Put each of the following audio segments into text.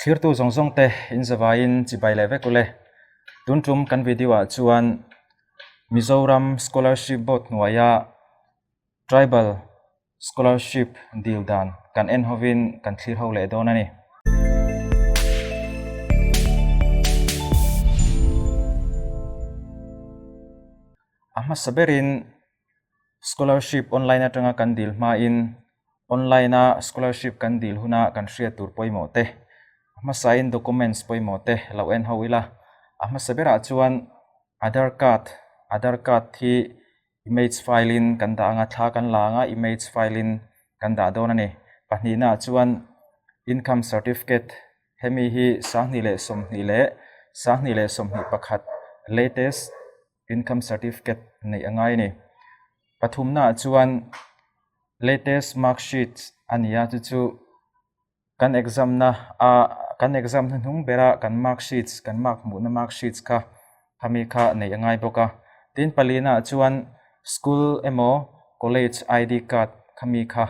Thlirtu zawng zawng te in zavaiin chibai leh vek ule. Tun tum kan video ah chuan Mizoram Scholarship Board hnuaia Tribal Scholarship dil dan kan en hovin kan thlir ho leh dawn a ni. A hmasa berin Scholarship online atanga kan dil hmain online a scholarship kan dil huna kan hriat tur pawimawh te, a hmasain documents pawimawh te lo en ho ila. A hmasa berah chuan Aadhaar card, Aadhaar card hi image file in kan dah anga thla kan la anga image file in kan dah dawn a ni. Pahnihnaah chuan income certificate hemi hi 2020 leh 2021 latest income certificate neih a ngai a ni. Pathumnaah chuan latest mark sheet a ni a chu chu kan exam na a kan exam hnuhnung bera kan mark sheets kan mark hmuhna mark sheets kha khami kha neih a ngai bawk a. Tin palinaah chuan school emaw college ID card khami kha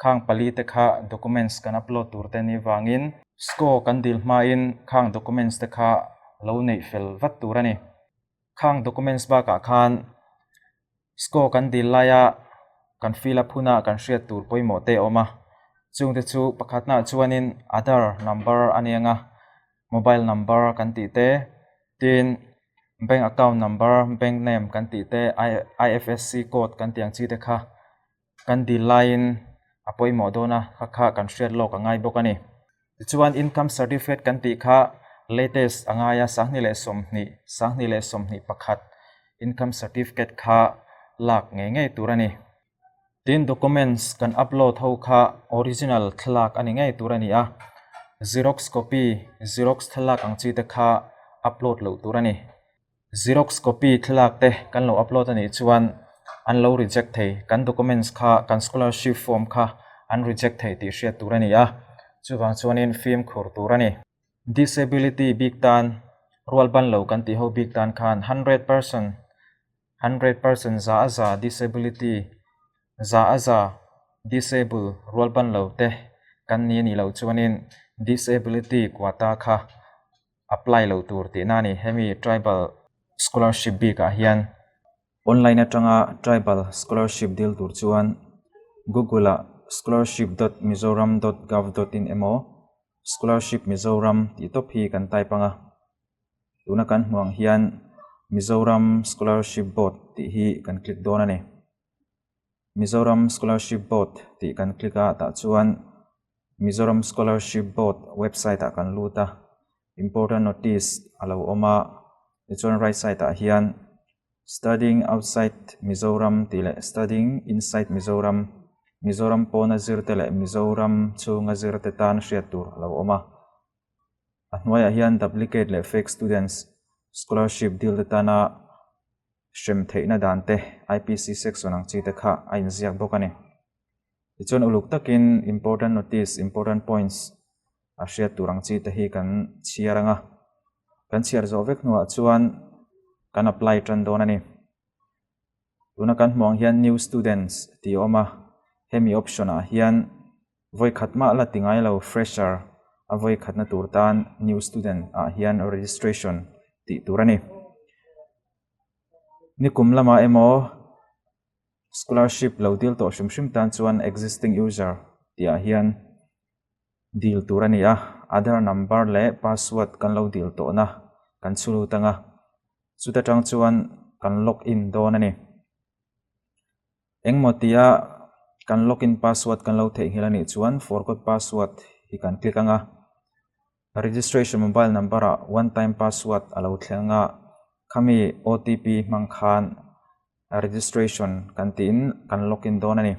khang pali te kha documents kan upload tur te ni vangin score kan dil hmain khang documents te kha lo neih fel vat tur a ni. Khang documents bakah khan score kan dil laia kan fill up huna kan hriat tur pawimawh te a awm a, chungte chu pakhatnaah chuanin Aadhaar number a ni ang a, mobile number kan tih te, tin bank account number, bank name kan tih te, IFSC code kan tih ang chi te kha kan dil laiin a pawimawh dawn a, kha kha kan hriat lawk a ngai bawk a ni. Tichuan income certificate kan tih kha latest a ngai a, 2020, 2021 income certificate kha lak ngei ngei tur a ni. Tin documents kan upload ho kha original thlalak a ni ngei tur a ni a, xerox copy, xerox thlalak ang chi te kha upload loh tur a ni. Xerox copy thlalak te kan lo upload a nih chuan an lo reject thei, kan documents kha, kan scholarship form kha an reject thei tih hriat tur a ni a, chuvang chuanin fimkhur tur a ni. Disability bik tan, rualban lo kan tih ho bik tan khan 100%, 100% za a za disability, za a za disable rualban lo te kan ni a nih loh chuanin disability quota kha apply loh tur tihna a ni. Hemi tribal scholarship bikah hian online atanga tribal scholarship dil tur chuan google ah scholarship dot mizoram dot gov dot in emaw scholarship mizoram tih tawp hi kan type ang a, tuna kan hmuh ang hian mizoram scholarship board tih hi kan click dawn a ni. Mizoram scholarship board tih kan click a tah chuan Mizoram Scholarship Board website ah kan lut a, important notice a lo awm a, tichuan right side ah hian studying outside Mizoram tih leh studying inside Mizoram, Mizoram pawna zir te leh Mizoram chhunga zir te tan hriat tur a lo awm a. A hnuaiah hian duplicate leh fake students scholarship dil te tana hrem theihna dan te IPC section ang chi te kha a inziak bawk a ni. Tichuan uluk takin important notice, important points a hriat tur ang chi te hi kan chhiar ang a, kan chhiar zawh vek hnuah chuan kan apply tan dawn a ni. Tuna kan hmuh ang hian new students tih a awm a, hemi option ah hian vawi khat mah la ti ngai lo fresher a vawi khatna tur tan new student ah hian registration tih tur a ni. Nikum lamah emaw Scholarship lo dil tawh hrim hrim tan chuan existing user tih ah hian dil tur a ni a, Aadhaar number leh password kan lo dil tawhna kan chhu lut ang a, chuta tang chuan kan log in dawn a ni. Engmaw tia kan log in password kan lo theihnghilh a nih chuan forgot password hi kan click ang a, registration mobile number ah one time password a lo thleng a, khami OTP hmang khan registration kan tiin kan log in dawn a ni.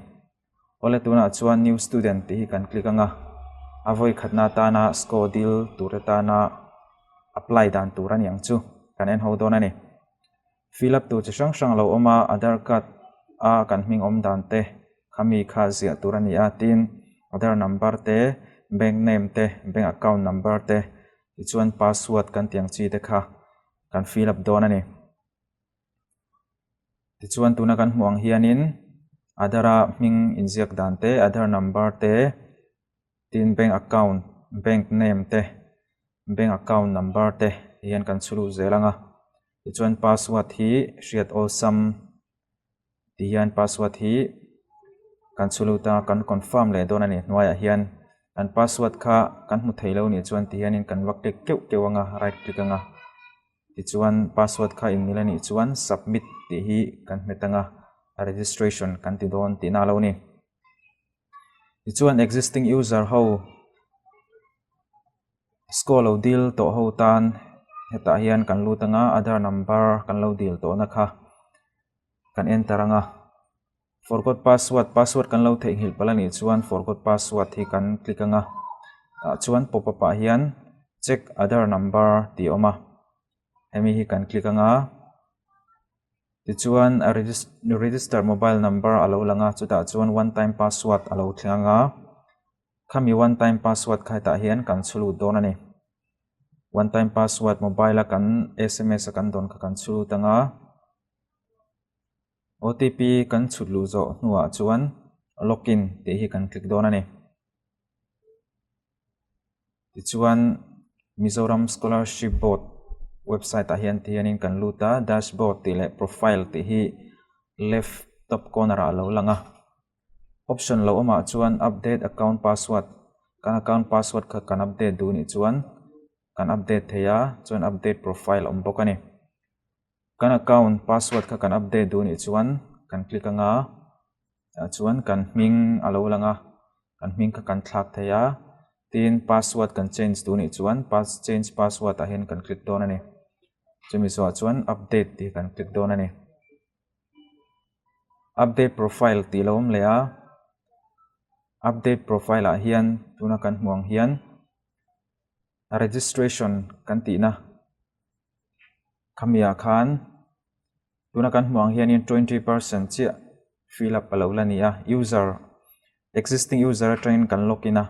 Awle tunah chuan new student tih hi kan click ang a, a vawi khatna atana score dil tur atana apply dan tur a ni ang chu kan en ho dawn a ni. Fill up tur chi hrang hrang a lo awm a, Aadhaar card a kan hming awm dan te khami kha ziah tur a ni a, tin Aadhaar number te, bank name te, bank account number te tichuan password kan tih ang chi te kha kan fill up dawn a ni. Tichuan tuna kan hmuh ang hianin Aadhaar a hming inziak dan te, Aadhaar number te, tin bank account, bank name te. Bank account number te hian kan chhu lut zel ang a. Tichuan password hi hriat awlsam ti hian password hi kan chhu lut a, kan confirm leh dawn a ni. Hnuaiah hian kan password kha kan hmu thei lo nih chuan ti hianin kan va click keuh keuh ang a, right click ang a. Tichuan password kha inmil a nih chuan submit tih hi kan hmet ang a, registration kan ti dawn tihna a lo ni. Tichuan existing user ho score lo dil tawh ho tan hetah hian kan lut ang a, Aadhaar number kan lo dil tawhna kha kan enter ang a. Forgot password, password kan lo theihnghilh palh a nih chuan forgot password hi kan click ang a. Tah chuan pop up ah hian check Aadhaar number tih a awm a, hemi hi kan click ang a. Tichuan a register mobile number a lo lang a, chutah chuan one time password a lo thleng ang a. Khami one time password kha hetah hian kan chhu lut dawn a ni. One time password mobile a kan sms a kan dawn kha kan chhu lut ang a. OTP kan chhut luh zawh hnuah chuan login tih hi kan click dawn a ni. Tichuan Mizoram Scholarship Board website ah hian tihianin kan lut a, dashboard tih leh profile tih hi left top corner ah a lo lang a. Option lo awmah chuan update account password kan account password kha kan update duh nih chuan kan update thei a, chuan update profile a awm bawk a ni. Kan account password kha kan update duh nih chuan kan click anga tah chuan kan hming a lo lang a, kan hming kha kan thlak thei a, tin password kan change duh nih chuan pass change password ah hian kan click dawn a ni. Chumi zawhah chuan update tih kan click dawn a ni. Update profile tih a lo awm leh a, update profile ah hian tuna kan hmuh ang hian registration kan tihna khami ah khan tuna kan hmuh ang hianin 20% chiah fill up a lo la ni a, user existing user atangin kan log in a.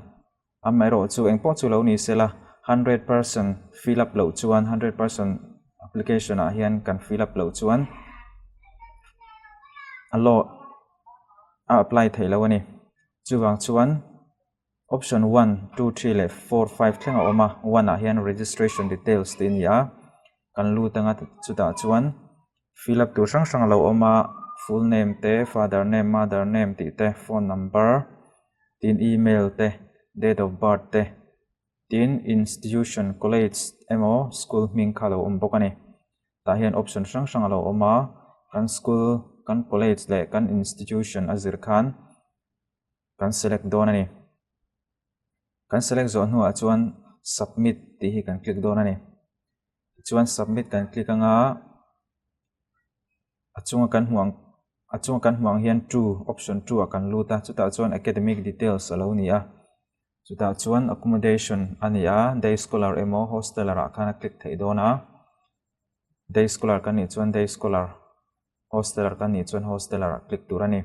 Amaherawhchu engpawh chu lo ni sela, 100% fill up loh chuan 100% application ah hian kan fill up loh chuan a law a apply theih loh a ni. Chuvang chuan option 1, 2, 3 leh 4, 5 thleng a awm a, 1 ah hian registration details tih a ni a, kan lut anga chutah chuan fill up tur hrang hrang a lo awm a, full name te, father name, mother name tih te, phone number, tin email te, date of birth te, tin institution, college emaw school hming kha a lo awm bawk a ni. Tah hian option hrang hrang a lo awm a, kan school, kan college leh kan institution a zir khan kan select dawn a ni. Kan select zawh hnuah chuan submit tih hi kan click dawn a ni. Tichuan submit kan click anga a chunga kan hmuh ang a chunga kan hmuh ang hian two option two ah kan lut a chutah chuan academic details a lo ni a chutah chuan accommodation a ni a day scholar emaw hosteler ah khan a click theih dawn a day scholar kan nih chuan day scholar hosteler kan nih chuan hosteler ah click tur a ni.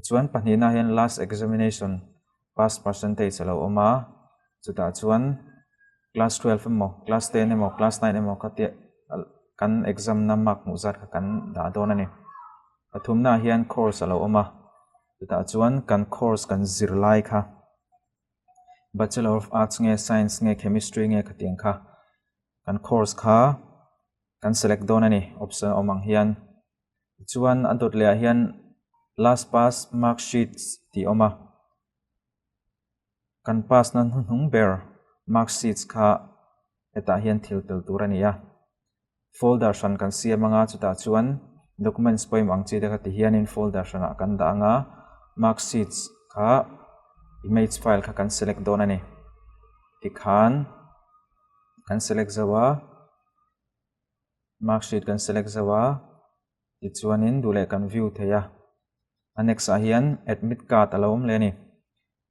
Chuan pahnihna hian last examination pass percentage a lo awm a chutah chuan class 12 emaw class 10 emaw class 9 emaw kha tia kan exam na mark hmuh zat kha kan dah dawn a ni. Pathumna ah hian course a lo awm a chutah chuan kan course kan zir lai kha Bachelor of Arts nge Science nge Chemistry nge khatiang kha kan course kha kan select dawn a ni option a awm ang hian. Tichuan a dawt leh ah hian last pass mark sheets tih a awm a, kan pass na hnuhnung ber mark sheets kha hetah hian thil tel tur a ni a. Folder hran kan siam anga chutah chuan documents pawimawh ang chi te kha ti hianin folder hranah kan dah anga mark sheets kha image file kha kan select dawn a ni. Tikhan kan select zo a. Mark sheet kan select zo a, tichuanin duh leh kan view thei a. A next ah hian admit card a lo awm leh a ni.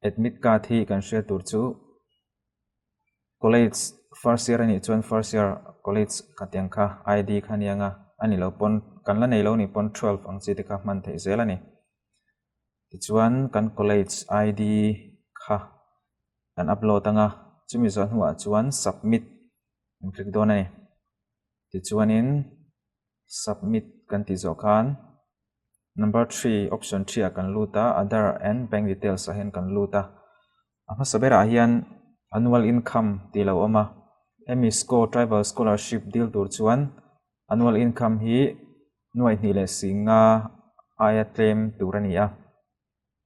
Admit card hi kan hriat tur chu college first year a nih chuan first year college khatiang kha ID kha a ni ang a, a ni lo pawn kan la nei lo nih pawn 12 ang chi te kha hman theih zel a ni. Tichuan kan college ID kha kan upload ang a, chumi zawh hnuah chuan submit Kan click dawn a ni. Tichuanin submit kan tih zawh khan number 3 option 3 ah kan lut a, Aadhaar and bank details ah hian kan lut a. A hmasa berah hian annual income tih a lo awm a. Hemi SCO Tribal Scholarship dil tur chuan annual income hi nuaih hnih leh singa aia tlem tur a ni a.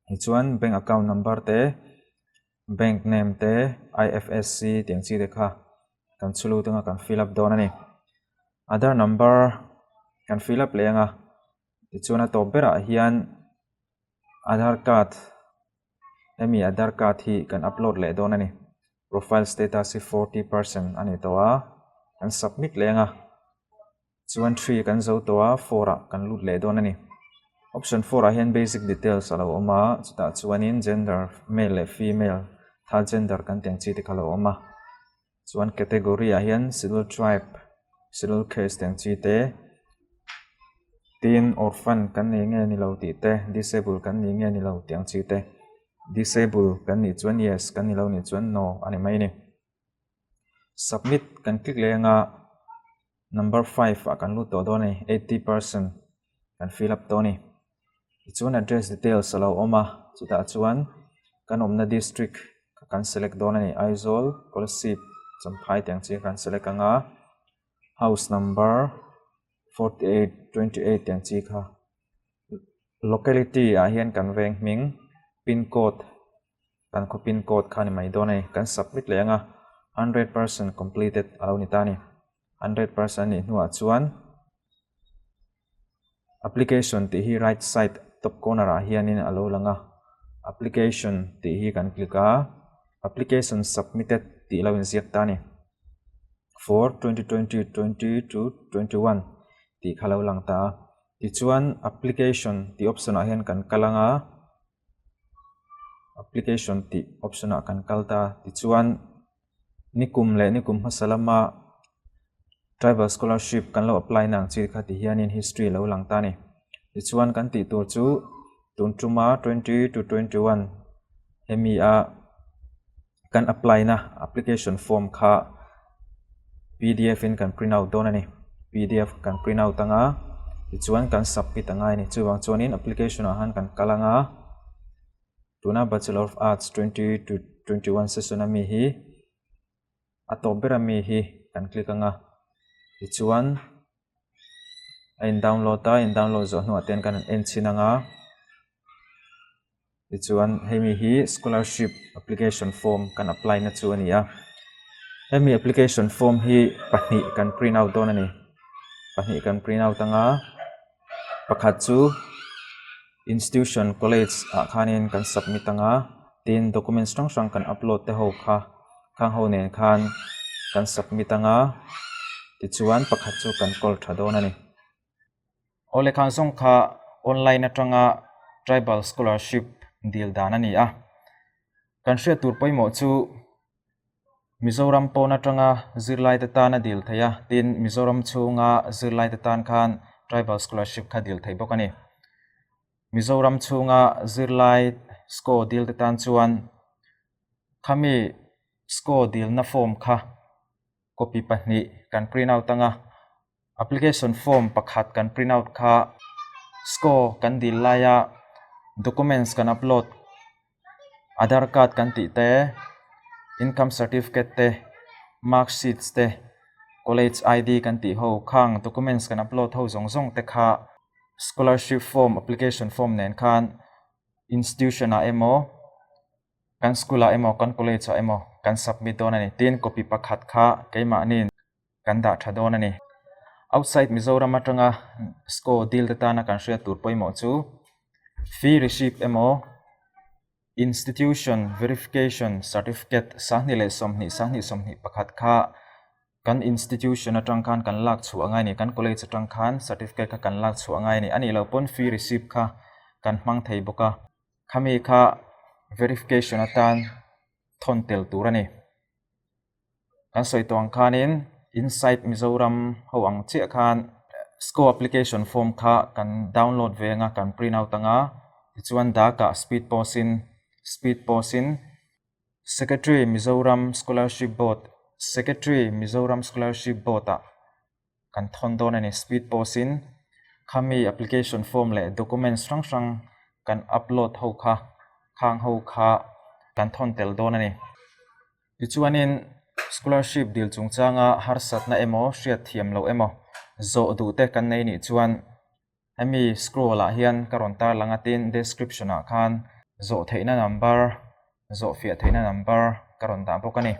Tichuan bank account number te, bank name te, IFSC tih ang chi te kha kan chhu lut anga kan fill up dawn a ni. Aadhaar number kan fill up leh anga tichuan a tawp berah hian Aadhaar card hemi Aadhaar card hi kan upload leh dawn a ni. Profile status hi 40% a ni tawh a, kan submit leh anga. Chuan three kan zo tawh a, four ah kan lut leh dawn a ni. Option four ah hian basic details a lo awm a, chutah chuanin gender male leh female third gender kan tih ang chi te kha a lo awm a. Chuan category ah hian schedule tribe, schedule caste tih ang chi te, tin orphan kan ni nge ni lo tih te, disable kan ni nge ni lo tih ang chi te, disable kan nih chuan yes kan ni lo nih chuan no a ni mai a ni. Submit kan click leh anga number 5 ah kan lut tawh dawn a ni 80% kan fill up tawh a ni. Tichuan address details a lo awm a chutah chuan kan awmna district kan select dawn a ni Aizawl, Kolasib, Champhai tih ang chi kan select anga house number 48, 28 tih ang chi kha locality ah hian kan veng hming pin code Kan khaw pin code kha ni mai dawn a ni. Kan submit leh ang a, 100% completed a lo ni ta a ni. 100% a nih hnuah chuan application tih hi right side top corner ah hianin a lo lang a, application tih hi kan click a, application submitted tih lo inziak ta a ni. For 2020, 20 to 21 tih kha lo lang ta a. Tichuan application tih option ah hian kan kal ang a. Application tih option ah kan kal ta tichuan nikum leh nikum hmasa lama tribal scholarship kan lo apply na ang chi kha ti hianin history a lo lang ta a ni. Tichuan kan tih tur chu tun tuma 20 to 21 hemi a kan apply na application form kha pdf in kan print out dawn a ni. Pdf kan print out anga tichuan kan submit a ngai a ni. Chuvang chuanin application ah khan kan kal anga tuna Bachelor of Arts 20 to 21 session ami hi a tawp ber ami hi kan click anga tichuan a in download a in download zawh hnuah te kan en chhin anga. Tichuan hemi hi scholarship application form kan apply na chu a ni a, hemi application form hi pahnih kan print out dawn a ni, pahnih kan print out anga pakhat chu institution college ah khanin kan submit anga tin documents hrang hrang kan upload te ho kha khang ho nen khan kan submit anga tichuan pakhat chu kan kawl tha dawn a ni. Aw lehkha zawng kha online atanga tribal scholarship dil dan a ni a. Kan hriat tur pawimawh chu Mizoram pawn atanga zirlaite tan a dil theih a, tin Mizoram chhunga zirlaite tan khan tribal scholarship kha dil theih bawk a ni. Mizoram chhunga zirlai sco dil te tan chuan khami sco dilna form kha copy pahnih kan print out anga Application form pakhat kan print out kha score kan dil laia documents kan upload Aadhaar card kan tih te, income certificate te, mark sheets te, college ID kan tih ho khang documents kan upload ho zawng zawng te kha scholarship form application form nen khan institution ah emaw kan school ah emaw kan college ah emaw kan submit dawn a ni. Tin copy pakhat kha keimahni kan dah tha dawn a ni. Outside Mizoram atanga score deal te tana kan hriat tur pawimawh chu fee receipt emaw institution verification certificate 2020 2021 kha kan institution atang khan kan lak chhuah a ngai a ni. Kan college atang khan certificate kha kan lak chhuah a ngai a ni. A nih loh pawn fee receipt kha kan hmang thei bawk a. Khami kha verification atan thawn tel tur a ni. Kan sawi tawh ang khanin Inside Mizoram ho ang chiah khan SCO application form kha kan download ve anga kan print out anga tichuan dak ah speed post in speed post in Secretary Mizoram Scholarship Board Secretary Mizoram Scholarship Board ah kan thawn dawn a ni. Speed post in khami application form leh documents hrang hrang kan upload ho kha khang ho kha kan thawn tel dawn a ni. Tichuanin. Scholarship dil chungchanga harsatna emaw hriat thiam loh emaw zawh duh te kan nei nih chuan hemi scroll ah hian ka rawn tar lang a tin description ah khan zawh theihna number, zawh fiah theihna number ka rawn dah bawk a ni.